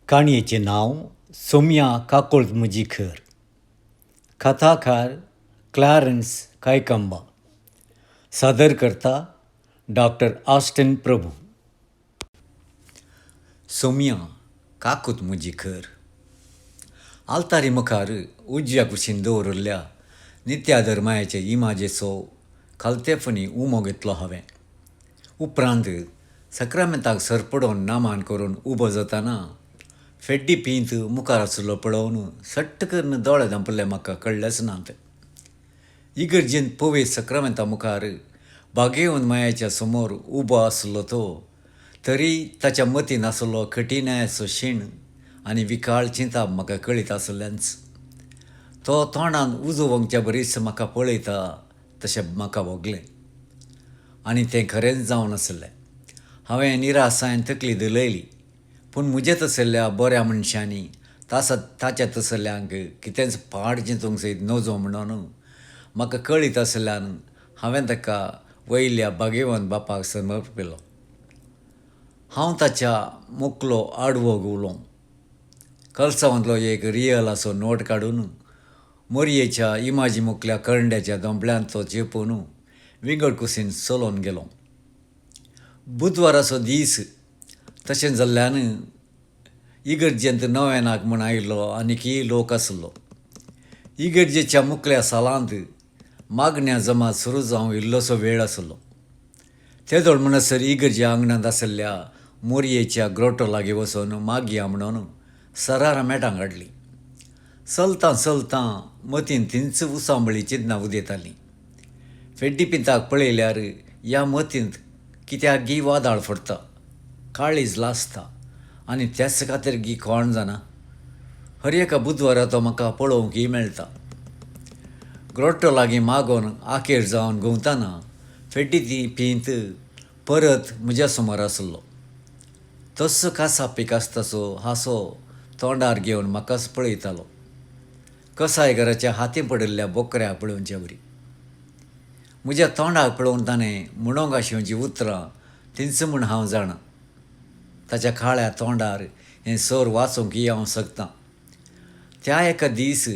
काणयेचें नांव सोमया काकोळत म्हजी खर. कथाकार क्लारन्स कायकंबा. सादर करता डॉक्टर ऑस्टिन प्रभू. सोमया काकूत म्हजी खर. आल्तारी मुखार उजव्या कुशीन दवरिल्ल्या नित्याधर्मायाचे इमाजेचो खालतेपणी उमो घेतलो हांवें. उपरांत सक्रामेंताक सरपडोवन नामान करून उबो जाताना फेड्डी पींत मुखार आशिल्लो पळोवन सट्ट करून दोळे धांपले म्हाका कळ्ळेच नात. इगर्जेंत पवे सक्रामेंता मुखार बागेवन मायाच्या समोर उबो आसलो तो तरी ताच्या मतीन आसलो कठीणायाचो शीण आनी विकाळ चिंताप म्हाका कळीत आसलेंच. तो तोंडान उजो वंगच्या बरीच म्हाका पळयता तशें म्हाका भोगलें आनी तें खरेंच जावन आसलें. हांवें निरासायन तकली धुलयली, पूण म्हजे तसल्या बऱ्या मनशांनी ताच्या तसल्यांक कितेंच पाड चिंतूंक सयत नजो म्हणून म्हाका कळीत आसल्यान हांवें ताका वयल्या भागेवन बापाक समर्पिलो. हांव ताच्या मुकलो आडवो घुंवलो. कलसांवांतलो एक रियल असो नोट काडून मोरयेच्या इमाजी मुकल्या करंड्याच्या दोंबल्यांत तो चेपून विंगड कुशीन चलोवन गेलो. बुधवाराचो दीस तशें जाल्ल्यान इगर्जेंत नव्यानाक म्हूण आयिल्लो आनीकय लोक आसलो. इगर्जेच्या मुकल्या सालांत मागण्या जमात सुरू जावंक इल्लोसो वेळ आसलो. तेदोळ म्हणसर इगर्जे आंगणांत आशिल्ल्या मोरयेच्या ग्रोटो लागीं वचून मागया म्हणून सरारां मेटां काडलीं. चलतां चलतां मतीन तींच उसांबळी चिंतनां उदेतालीं. फेड्डी पिंताक पळयल्यार ह्या मतींत कित्याक गी वादाळ फुटता, काळीज लासता आनी त्याच खातीर गी कोण जाणा हर एका बुधवारा तो म्हाका पळोवंकय मेळटा. ग्रोटो लागीं मागोवन आखेर जावन घुंवतना फेड्डी ती पींत परत म्हज्या समोर आसलो. तस्सो कासापीक आसतासो हांसो तोंडार घेवन म्हाकाच पळयतालो, कसाय घराच्या हातीं पडिल्ल्या बोकऱ्या पळोवचे वरी. म्हज्या तोंडाक पळोवन ताणें म्हणूंक आशिवचीं उतरां तींच म्हूण हांव जाणा. ताच्या काळ्या तोंडार हें सोर वाचूंकय हांव शकतां. त्या एका दीस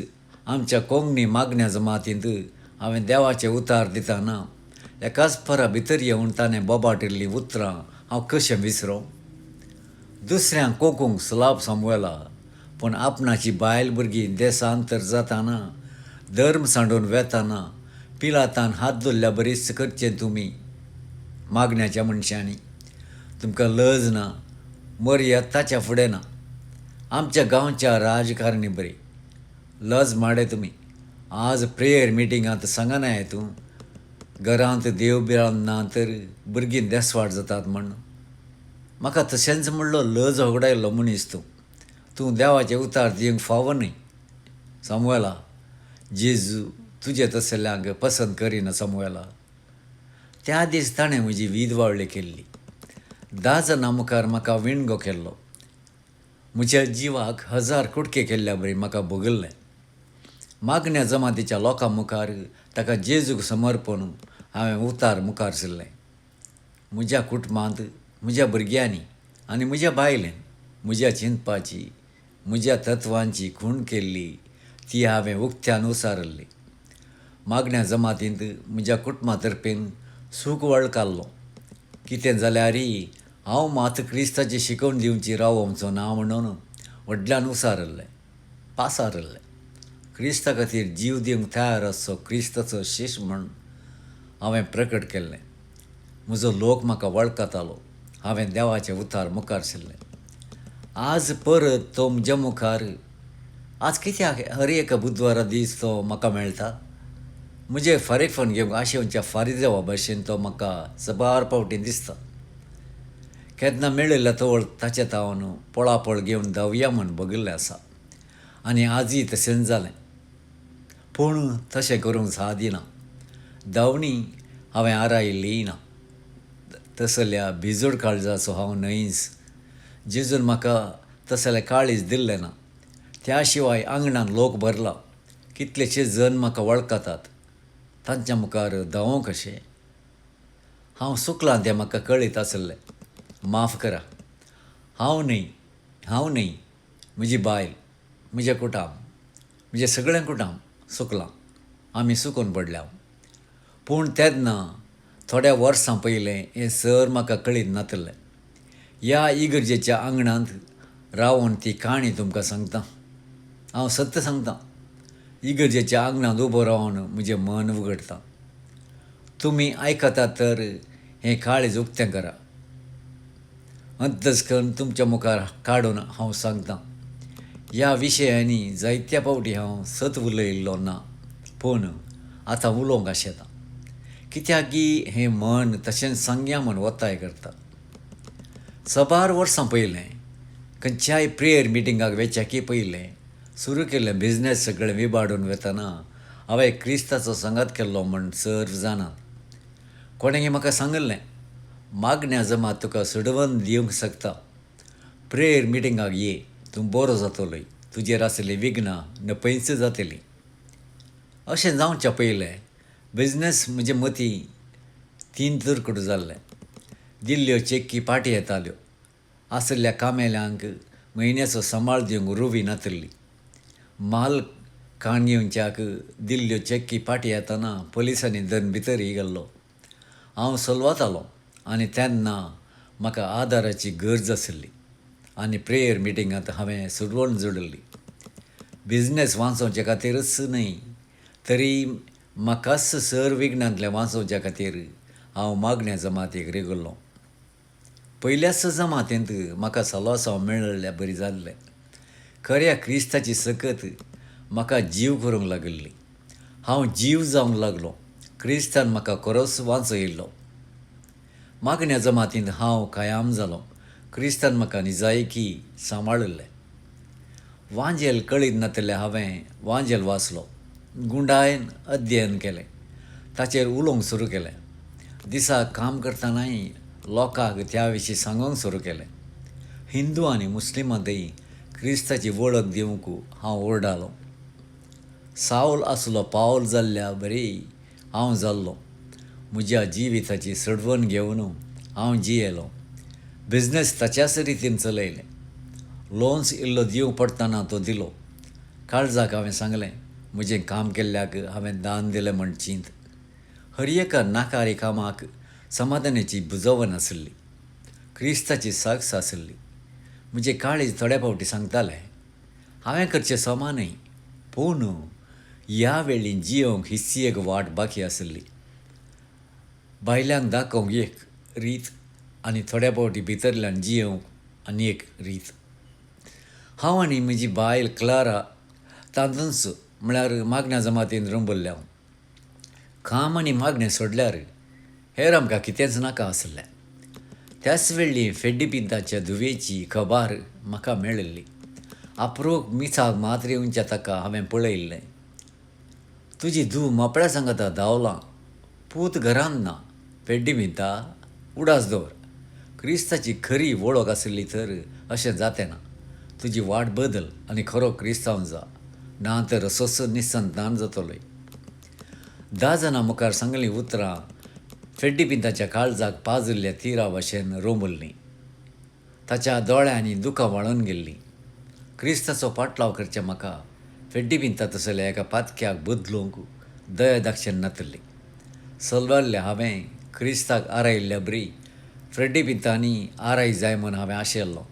आमच्या कोंकणी मागण्या जमातींत हांवें देवाचें उतार दितना एकाच परा भितर येवन ताणें बोबाटिल्लीं उतरां हांव कशें विसरों? दुसऱ्यांक कोंकूंक सलाब सामुएला, पूण आपणाची बायल भुरगीं देसांतर जाताना धर्म सांडून वेताना पिलातान हात धरल्या बरीच करचें तुमी मागण्याच्या मनशांनी. तुमकां लज ना, मर्याद ताच्या फुडें ना. आमच्या गांवच्या राजकारणी बरी लज माडे तुमी. आज प्रेयर मिटिंगांत सांगनाय तूं घरांत देव बिरान ना तर भुरगीं देसवाट जातात म्हण. म्हाका तशेंच म्हणलो लज होगडायल्लो मनीस तूं. तूं देवाचें उतार दिवंक फावो न्हय सामुएला. जेजू तुजे तसल्यांक पसंत करिना सामुएला. त्या दीस ताणें म्हजी वीद वावळी केल्ली. 10 जाणां मुखार म्हाका विणगो केल्लो. म्हज्या जिवाक 1000 कुटके केल्ल्या बरी म्हाका भोगल्लें. मागण्या जमातीच्या लोकां मुखार ताका जेजूक समर्पण हांवें उतार मुखार सरलें. म्हज्या कुटुंबांत म्हज्या भुरग्यांनी आनी म्हज्या बायलेन म्हज्या चिंतपाची म्हज्या तत्वांची खूण केल्ली ती हांवें उक्त्यान उसारिल्ली. मागण्या जमातींत म्हज्या कुटुंबा तर्फेन सूख वळखाल्लो. कितें जाल्यारय हांव मात क्रिस्ताची शिकवण दिवची रावोवचो ना म्हणून व्हडल्यान उसारिल्लें, पासारिल्लें. क्रिस्ता खातीर जीव दिवंक तयार आसचो क्रिस्ताचो शीश म्हूण हांवें प्रकट केल्लें. म्हजो लोक म्हाका वळखतालो. हांवें देवाचें उतार मुखार सरलें. आज परत तो म्हज्या मुखार आज कित्याक हर एका बुधवारा दीस तो म्हाका मेळटा. म्हजें फारीकपण घेवंक आशेवच्या फारीदेवा भशेन तो म्हाका सबार पावटी दिसता. केन्ना मेळिल्ल्या तवळ ताच्या तावन पळापळ घेवन धांवया म्हूण भगिल्लें आसा आनी आजय तशेंच जालें. पूण तशें करूंक सादिना. धांवणी हांवें आरायिल्लीय ना. तसल्या भिजूड काळजाचो हांव न्हयच. जेजून म्हाका तसलें काळीज दिल्लें ना. त्या शिवाय आंगणान लोक भरला. कितलेशे जण म्हाका वळखतात. तांच्या मुखार धांवो कशें? हांव चुकलां तें म्हाका कळीत आसलें. माफ करा. हांव न्हय, हांव न्हय, म्हजी बायल, म्हजें कुटाम, म्हजें सगळें कुटाम चुकलां. आमी चुकून पडल्या. पूण तेन्ना थोड्या वर्सां पयलें हें सर म्हाका कळीत नातिल्लें. ह्या इगर्जेच्या आंगणांत रावन ती काणी तुमकां सांगता. हांव सत्य सांगतां, इगर्जेच्या आंगणांत उबो रावन म्हजें मन उगडटा. तुमी आयकतात तर हें काळीज उक्तें करा. अंतस्कर्ण तुमच्या मुखार काडून हांव सांगतां. ह्या विशयांनी जायत्या फावटी हांव सत उलयल्लो ना, पूण आतां उलोवंक आशेतां, कित्याक की हें मन तशेंच सांगया म्हूण ओताय करता. साबार वर्सां पयलें खंयच्याय प्रेयर मिटिंगाक वेच्याकी पयलें सुरू केल्लें बिजनेस सगळें विबाडून वेतना हांवें क्रिस्ताचो सांगात केल्लो म्हूण सर्व जाणात. कोणें म्हाका सांगिल्लें, मागण्या जमा तुका सोडोवन दिवंक शकता, प्रेयर मिटिंगाक ये, तूं बरो जातलोय, तुजेर आशिल्लीं विघ्नां नपयच जातलीं. अशें जावच्या पयलें बिजनेस म्हजे मतीं तीन तुरकूट जाल्लें. दिल्ल्यो चेकी पाटी येताल्यो. आशिल्ल्या कामेल्यांक म्हयन्याचो सांबाळ दिवंक रुवी नातिल्ली. माल काण घेवच्याक दिल्ल्यो चेकी पाटी येतना पोलिसांनी धरून भितर गेल्लो. हांव सलवातालो आनी तेन्ना म्हाका आदाराची गरज आशिल्ली आनी प्रेयर मिटिंगांत हांवें सुरवण जोडिल्ली. बिजनेस वांचोवचे खातीरच न्हय तरी म्हाकाच सर विघ्नांतलें वांचोवच्या खातीर हांव मागण्या जमातीक रिगल्लो. पयल्याच जमातींत म्हाका सलोसांव मेळिल्ल्या बरी जाल्लें. खऱ्या क्रिस्ताची सकत म्हाका जीव करूंक लागिल्ली. हांव जीव जावंक लागलो. क्रिस्तान म्हाका खरोच वांचयिल्लो. मागण्या जमातींत हांव कायाम जालो. क्रिस्तान म्हाका निजायकी सांबाळिल्लें. वांजेल कळीत नातिल्लें हांवें वांजेल वाचलो, गुंडायन अध्ययन केलें, ताचेर उलोवंक सुरू केलें. दिसा काम करतनाय लोकांक त्या विशीं सांगूंक सुरू केलें. हिंदू आनी मुस्लिमांतय क्रिस्ताची वळख दिवंक हांव ओरडालो. सावल आसलो पावल जाल्ल्या बरी हांव जाल्लो. म्हज्या जिविताची सडवण घेवन हांव जियेलो. बिजनेस ताच्याच रितीन चलयलें. लोन्स इल्लो दिवंक पडटना तो दिलो. काळजाक हांवें सांगलें, म्हजें काम केल्ल्याक हांवें दान दिलें म्हण चिंत. हर एका नाकारी कामाक समाधानाची बुजवण आशिल्ली, क्रिस्ताची साक्ष आशिल्ली. म्हजें काळीज थोड्या फावटी सांगतालें, हांवें करचें समा न्हय, पूण ह्या वेळी जियोंक हिस्सी एक वाट बाकी आशिल्ली. भायल्यांक दाखोवंक एक रीत आनी थोड्या फावटी भितरल्यान जियोंक आनी एक रीत. हांव आनी म्हजी बायल क्लारा तातूंच म्हळ्यार मागण्या जमातीन रंबल्ल्या. काम आनी मागणें सोडल्यार हेर आमकां कितेंच नाका आसलें. त्याच वेळी फेड्डी पिंताच्या धुवेची खबर म्हाका मेळिल्ली. आपरोक मिसाक मात्र येवच्या ताका हांवें पळयिल्लें. तुजी धूव मापळ्या सांगता धांवलां, पूत घरांत ना. फेड्डी पिंता, उडास दवर, क्रिस्ताची खरी वळख आशिल्ली तर अशें जातें ना. तुजी वाट बदल आनी खरो क्रिस्तांव जा, ना तर असोच निसंतान जातलोय. 10 जाणां मुखार सांगलीं उतरां फेड्डी पिंताच्या काळजाक पाजिल्ल्या तिरा भशेन रोमल्लीं. ताच्या दोळ्यांनी दुकां व्हाळून गेल्लीं. क्रिस्ताचो पाटलाव करचें म्हाका फेड्डी पिंता तसल्या एका पातक्याक बदलूंक दया दाक्षण नातिल्ली. सलवारल्या हांवें क्रिस्ताक आरायिल्ल्या बरी फ्रेड्डी पिंतांनी आराय जाय म्हूण हांवें आशेल्लो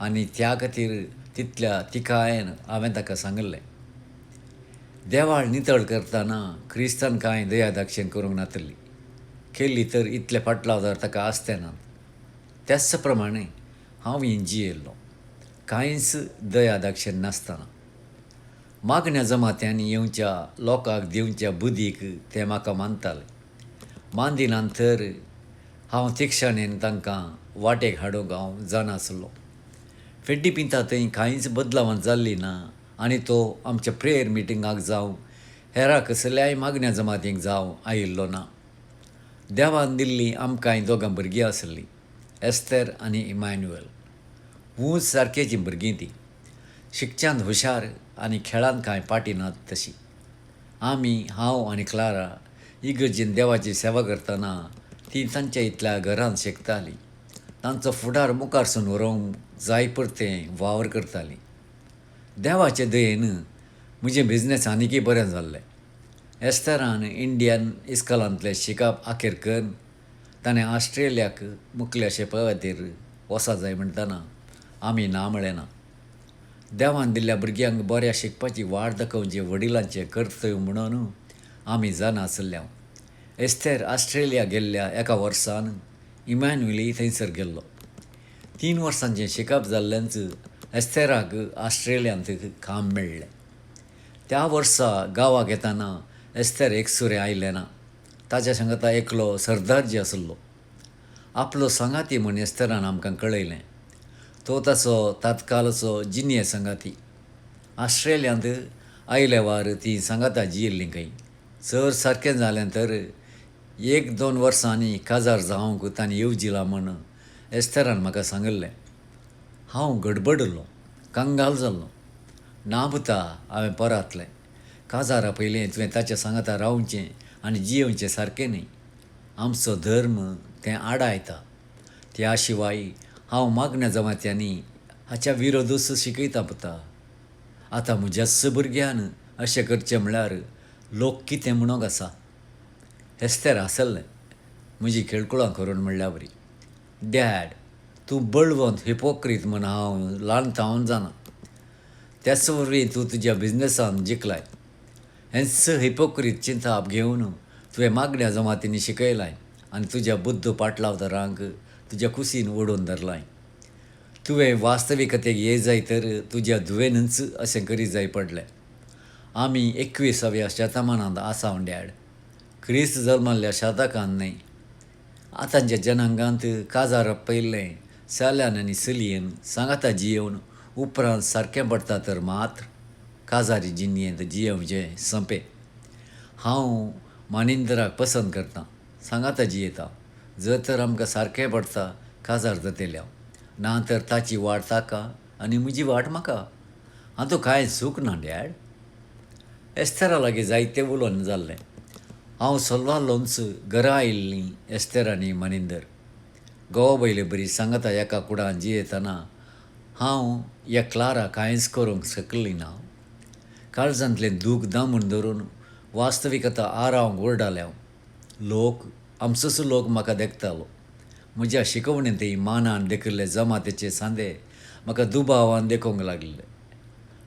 आनी त्या खातीर तितल्या तिकायन हांवें ताका सांगिल्लें. देवाळ नितळ करतना क्रिस्तान कांय दया दाक्षण करूंक नातिल्ली. केल्ली तर इतले फाटलावदार ताका आसते ना. त्याच प्रमाणे हांव जियेल्लो, कांयच दया दाक्षण नासतना. मागण्या जमात्यांनी येवच्या लोकांक दिवच्या बुदीक ते म्हाका मानताले. मानदिनान तर हांव तिक्षाणेन तांकां वाटेक हाडूंक हांव जाणासलो. फेड्डी पिंता थंय कांयच बदलावान जाल्ली ना आनी तो आमच्या प्रेयर मिटिंगाक जावं हेरा कसल्याय मागण्या जमातींक जावं आयिल्लो ना. देवान दिल्ली आमकांय दोगां भुरगीं आसलीं, एस्तेर आनी इमान्युएल. ऊंच सारकेचीं भुरगीं तीं, शिकच्यांत हुशार आनी खेळांत कांय पाटी नात तशी. आमी, हांव आनी क्लारा इगर्जेन देवाची सेवा करतना ती तांच्या इतल्या घरांत शिकतालीं. तांचो फुडार मुखार सून व्हरूंक जाय परतें वावर करतालीं. देवाचे दयेन म्हजें बिजनेस आनीकय बरें जाल्लें. एस्तेरान इंडियन इस्कोलांतलें शिकप आखेर करून ताणें ऑस्ट्रेलियाक मुकल्या शिकपा खातीर वचूंक जाय म्हणटना आमी ना म्हळें ना. देवान दिल्ल्या भुरग्यांक बऱ्या शिकपाची वाट दाखोवचें वडिलांचें कर्तव्य म्हणून आमी जाणा आशिल्ले. एस्तेर ऑस्ट्रेलिया गेल्ल्या एका वर्सान इमान्युएलय थंयसर गेल्लो. 3 वर्सांचें शिकप जाल्ल्यानच एस्तेराक ऑस्ट्रेलियांत काम मेळ्ळें. त्या वर्सा गांवाक येतना एस्तेर एकसुरें आयलें ना. ताच्या सांगाता एकलो सरदारजी आशिल्लो. आपलो सांगाती म्हूण एस्तेरान आमकां कळयलें. तो ताचो तात्कालचो जिन्ये सांगाती. ऑस्ट्रेलियांत आयले वार ती सांगाता जियेल्लीं खंय. चड सारकें जालें तर 1-2 वर्सांनी काजार जावंक तांणी येवजिलां म्हूण एस्तेरान म्हाका सांगिल्लें. हांव गडबडिल्लों, कंगाल जाल्लों. ना पुता, हांवें परातलें, काजारा पयलीं तुवें ताच्या सांगाता रावचें आनी जियेवचें सारकें न्हय. आमचो धर्म तें आडायता. त्या शिवाय हांव मागण्या जमात्यांनी हाच्या विरोधूच शिकयता पुता. आतां म्हज्याच भुरग्यान अशें करचें म्हळ्यार लोक कितें म्हणूंक आसा. एस्तेर हांसलें म्हजी खेळकुळां करून म्हणल्या बरी. डॅड, तूं बळवंत हिपोक्रीत म्हूण हांव ल्हान थावन जाणा. त्याच वरवीं तूं तुज्या बिजनेसान जिखलाय. हेंच हिपोक्रीत चिंताप घेवन तुवें मागण्या जमातींनी शिकयलाय आनी तुज्या बुद्द पाटलावदारांक तुज्या कुशीन ओडून धरलाय. तुवें वास्तविकतेक ये जाय तर तुज्या धुवेनूच अशें करी जाय पडलें. आमी 21व्या शतमानांत आसा डॅड, क्रिस्त जल्मल्ल्या शतकान न्हय. आतांच्या जनांगांत काजार पयलें चल्यान आनी चलयेन सांगाता जियेवन उपरांत सारकें पडटा तर मात्र काजारी जिणयेंत जियेवचें सोंपें. हांव मानिंदराक पसंत करतां, सांगाता जियेता. जर तर आमकां सारकें पडटा काजार जातलें हांव, ना तर ताची वाट ताका आनी म्हजी वाट म्हाका. हातूंत कांय चूक ना डॅड. एस्तेरा लागीं जायतें उलोवन जाल्लें. हांव सलवालोंच घरा आयिल्लीं एस्तेर आनी मनिंदर. घोवा बायले बरी सांगाता एका कुडान जियेतना हांव ह्या क्लारा कांयच करूंक शकली ना. काळजांतलें दूख दामून धरून वास्तविकता आरावंक ओरडालें हांव. लोक, आमचोच लोक म्हाका देखतालो. म्हज्या शिकवणेंतय मानान देखिल्ले जमातेचे सांदे म्हाका दुबावान देखूंक लागिल्ले.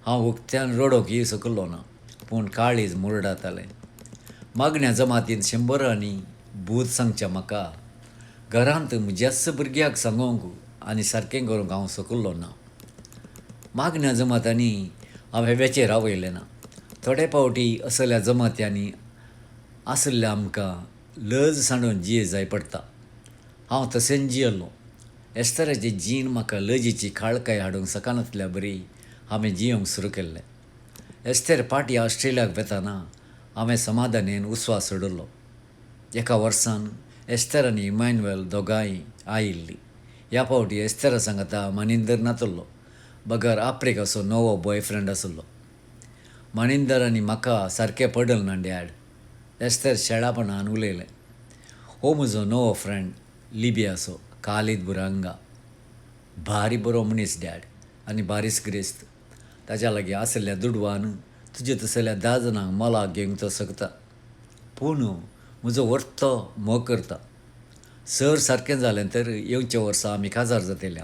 हांव उक्त्यान रडोवंक शकलो ना, पूण काळीज मुरडातालें. मागण्या जमातीन शंबरांनी भूत सांगच्या म्हाका घरांत म्हज्याच भुरग्याक सांगूंक आनी सारकें करूंक हांव शकलो ना. मागण्या जमातांनी हांवें वेचेर रावयलें ना. थोडे फावटी असल्या जमात्यांनी आशिल्ल्या आमकां लज सांडून जिये जाय पडटा. हांव तशेंच जियेल्लों. एस्तराची जीण म्हाका लजेची काळकाय हाडूंक शकनासल्या बरी हांवें जियेवंक सुरू केल्लें. एस्तेर पाटी ऑस्ट्रेलियाक वेतना हांवें समाधानेन उस्वास सोडिल्लो. एका वर्सान एस्तेर आनी इमान्युएल दोगांय आयिल्लीं. ह्या फावटी एस्तेरा सांगाता मनिंदर नातलो, बगर आफ्रिकाचो नवो बॉयफ्रेंड आशिल्लो. मनिंदर आनी म्हाका सारकें पडल ना डॅड, एस्तेर शेळापणान उलयलें. हो म्हजो नवो फ्रेंड लिबियाचो खालीद बुरांगा. भारी बरो मनीस डॅड आनी बारीस ग्रेस्त. ताच्या लागीं आशिल्ल्या दुडवान तुजे तसल्या 10 जाणांक मोलाक घेवंक तो शकता, पूण म्हजो वर्तो मोग करता. सर सारकें जालें तर येवच्या वर्सा आमी काजार जातले.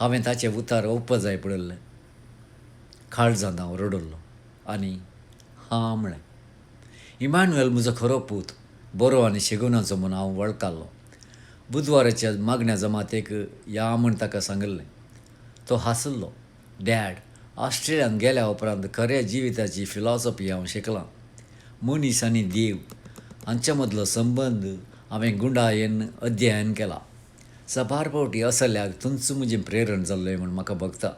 हांवें ताचें उतार ओवपा जाय पडिल्लें. काळजांत हांव रडल्लो आनी हां म्हळें. इमान्युएल म्हजो खरो पूत, बरो आनी शेगुणाचो म्हूण हांव वळखतालो. बुधवाराच्या मागण्या जमातेक या म्हूण ताका सांगिल्लें. तो हांसलो. डॅड, ऑस्ट्रेलियांत गेल्या उपरांत खऱ्या जिविताची फिलॉसॉफी हांव शिकलां. मनीस आनी देव हांचे मदलो संबंद हांवें गुंडायेन अध्ययन केला. साबार फावटी असल्याक तुमच म्हजें प्रेरण जाल्लें म्हूण म्हाका भोगता.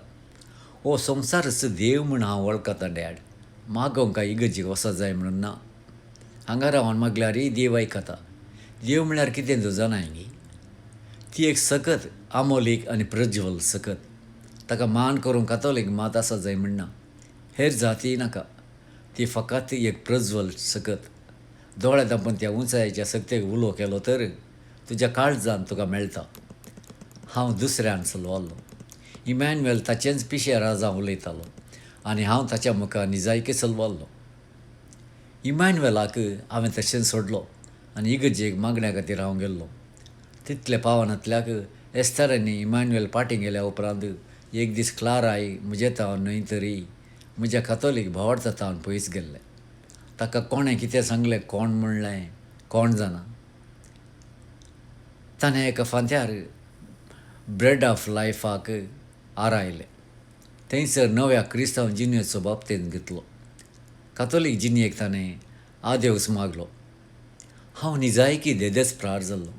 हो संवसारच देव म्हूण हांव वळखता डॅड. मागोवंक काय इगर्जेक वचत जाय म्हणून ना. हांगा रावन मागल्यारय देव आयकता. देव म्हळ्यार कितें तूं जाणाय गी? ती एक सकत आमोलीक आनी प्रज्वल सकत. ताका मान करूंक कातोलीक मात आसा जाय म्हणना, हेर जाती नाका. ती फकत एक प्रज्वल सकत. दोळे धांपून त्या उंचायेच्या सक्तेक उलो केलो तर तुज्या काळजान तुका मेळटा. हांव दुसऱ्यान सलवालो. इमॅन्युएल ताचेंच पिशे राजा उलयतालो. आनी हांव ताच्या मुखार निजायकी सलवारलो. इमानुएलाक हांवें तशेंच सोडलो आनी इगर्जेक मागण्या खातीर हांव गेल्लों. तितले पावनातल्याक एस्तार आनी इमानुएल पाटीं गेल्या उपरांत एक दीस क्लाराय म्हजे तावन न्हय तरी म्हज्या कातोलीक भावार्ता तावन पयस गेल्लें. ताका कोणें कितें सांगलें, कोण म्हणलें, कोण जाणा. ताणें एका फांत्यार ब्रेड ऑफ लायफाक आरायलें. थंयसर नव्या क्रिस्तांव जिणेचो बाप्तेज घेतलो. कातोलीक जिणेक ताणें आदेवस मागलो. हांव निजायकी देदेस्प्रार जाल्लो.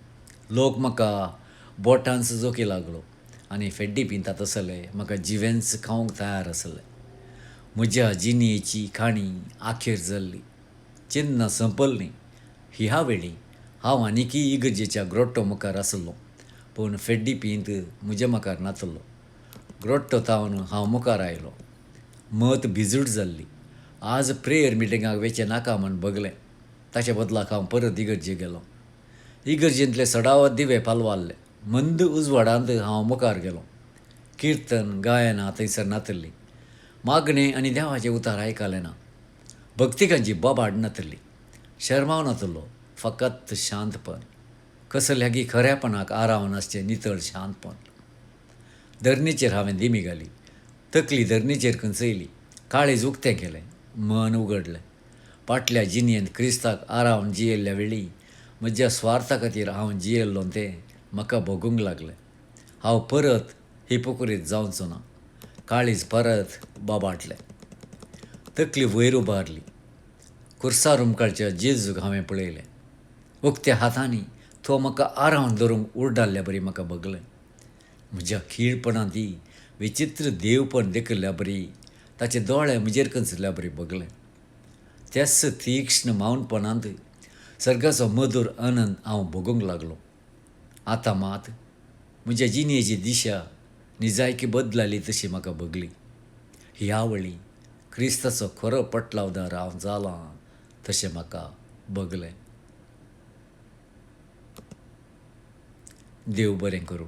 लोक म्हाका बोटांच जोकी लागलो आनी फेड्डी पिंतात आसले, म्हाका जिवेंच खावंक तयार आसले. म्हज्या जिणेची काणी आखेर जाल्ली. चिन्नां संपल्लीं. ह्या वेळी हांव आनिकूय इगर्जेच्या ग्रोट्टो मुखार आसलो, पूण फेड्डी पींत म्हज्या मुखार नातलो. ग्रोट्टो तावन हांव मुखार आयलो. मत भिजूड जाल्ली. आज प्रेयर मिटिंगाक वेचें नाका म्हूण भगलें. ताच्या बदलाक हांव परत इगर्जे गेलो. इगर्जेंतले सडावत दिवे पालवाल्ले. मंद उजवाडांत हांव मुखार गेलो. किर्तन गायनां थंयसर नातल्लीं. मागणें आनी देवाचें उतार आयकलें ना. भक्तिकांची बोबाड नातल्ली. शर्माव नातलो. फकत शांतपण. कसल्यागी खऱ्यापणाक आरावन आसचें नितळ शांतपण. धरणीचेर हांवें दिमी घाली. तकली धरणीचेर खंचयली. काळीज उक्तें केलें. मन उगडलें. पाटल्या जिणेंत क्रिस्ताक आरावन जियेल्ल्या वेळी म्हज्या स्वार्था खातीर हांव जियेल्लों तें म्हाका भोगूंक लागलें. हांव परत हिपोक्रीत जावचो ना. काळीज परत बाबाटलें. तकली वयर उबारली. कुर्सार उमकाळच्या जेजूक हांवें पळयलें. उक्त्या हातांनी तो म्हाका आरावन धरूंक उरडाल्ल्या बरी म्हाका भगलें. म्हज्या खीळपणांत ती विचित्र देवपण देखिल्ल्या बरी, ताचे दोळे म्हजेर कंचिल्ल्या बरी भगलें. त्याच तीक्ष्ण मावनपणांत सर्गाचो मधूर आनंद हांव भोगूंक लागलो. आतां मात म्हज्या जिणेची दिशा निजायकी बदलाली तशी म्हाका भगली. ह्या वळी क्रिस्ताचो खरो पटलावदार हांव जालां तशें म्हाका भगलें. देव बरें करूं.